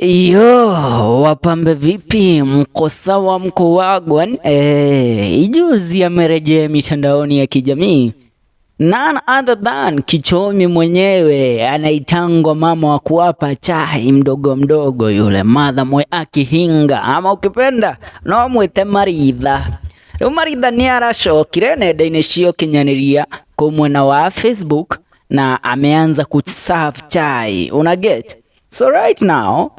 Yo, wapambe vipi? Mko sawa? Mko wagwan? Ijuzi amerejea mitandaoni ya kijamii. None other than Kichomi mwenyewe anaitangwa mama wa kuwapa chai mdogo mdogo yule Martha Mwihaki Hinga, ama ukipenda no mwite Maritha. Rĩu Maritha nĩ aracokire nenda-inĩ cia ũkinyanĩria kũu mwena wa Facebook na ameanza kuserve chai, una get? So right now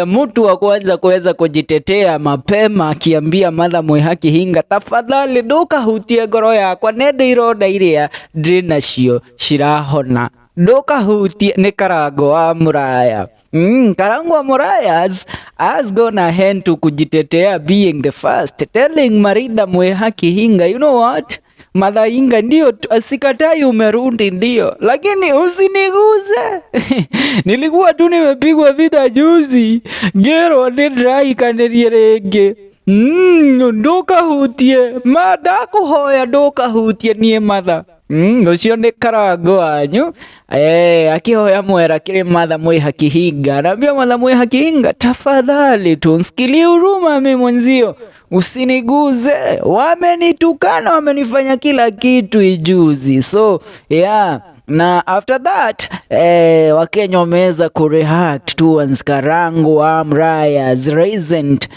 mtu wa kwanza kuweza kujitetea mapema akiambia Martha Mwihaki Hinga, tafadhali ndukahutie ngoro yakwa nende ironda iria ndĩ nacio cirahona, ndukahutie, nĩ Karango wa Muraya. Karango wa Muraya has gone ahead to kujitetea, being the first telling Maritha Mwihaki Hinga, you know what, Martha Hinga, ndio sikatai umerudi ndio, lakini usiniguze. Nilikuwa tu nimepigwa vita juzi, ngĩrwo nĩndĩrahikanĩrie rĩngĩ. Ndũkahutie ma, ndakũhoya ndũkahutie niĩ Martha. Ũcio nĩ Karango wanyu akihoya mwera kĩrĩ Martha Mwihaki Hinga, anaambia Martha Mwihaki Hinga, tafadhali tunsikilie huruma mi mwenzio, usiniguze, wamenitukana, wamenifanya kila kitu ijuzi. So yeah, na after that Wakenya wameweza kureact towards Karangu wa Muraya's recent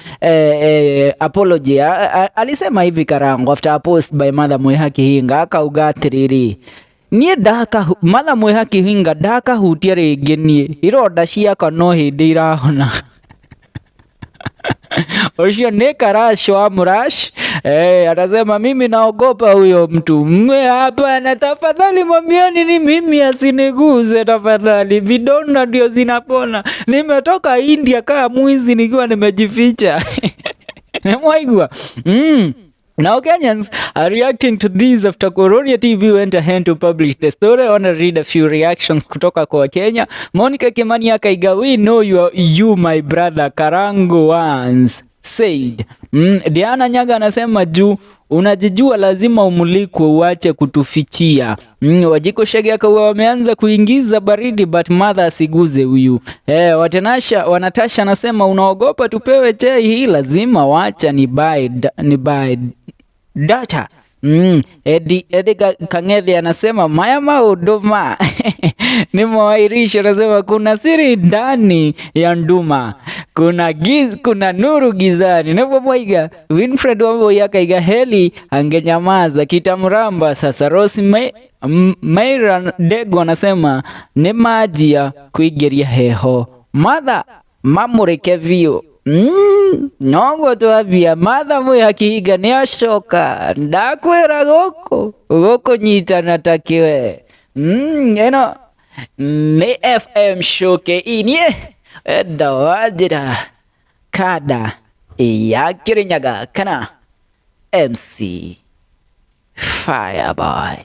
apology. Alisema hivi Karangu after a post by Martha Mwihaki Hinga, akauga atiriri, niĩ ndaka Martha Mwihaki Hinga ndakahutia rĩngĩ, niĩ ironda ciakwa no hĩndĩ irahona. Ũcio nĩ Karasho wa Murash. Anasema mimi naogopa huyo mtu. Hapana, tafadhali mwambieni ni mimi asiniguze tafadhali. Vidonda ndio zinapona. Nimetoka India kaa mwizi nikiwa nimejificha. Nĩmwaigua? Now Kenyans are reacting to this after Kururia TV went ahead to publish the story. I want to read a few reactions kutoka kwa Kenya. Monica Kimani akaiga, "We know you my brother," Karangu once said. Diana Nyaga anasema juu unajijua lazima umulikwe, uache kutufichia. Wajiko Shege akawa wameanza kuingiza baridi, but mother asiguze huyu. Watenasha wanatasha anasema unaogopa tupewe chai hii, lazima wacha ni buy data. Edi Kang'ethe anasema maya maũndũ ni mwairisho, anasema kuna siri ndani ya nduma, kuna nuru gizani. Nĩguo mwaiga. Winfred Wambui akaiga heli angenyamaza kitamramba. Sasa Rose Maira Dego anasema nĩ manjia kuingĩria heho, Martha mamũrĩke biũ. Noguo twambia Martha Mwihaki Hinga nĩ acoka, ndakwĩra gũkũ gũkũnyitana ta kĩwe. Ĩno nĩ FM Show KE, niĩ enda wa njĩra kanda ya Kĩrĩnyaga kana MC Fireboy.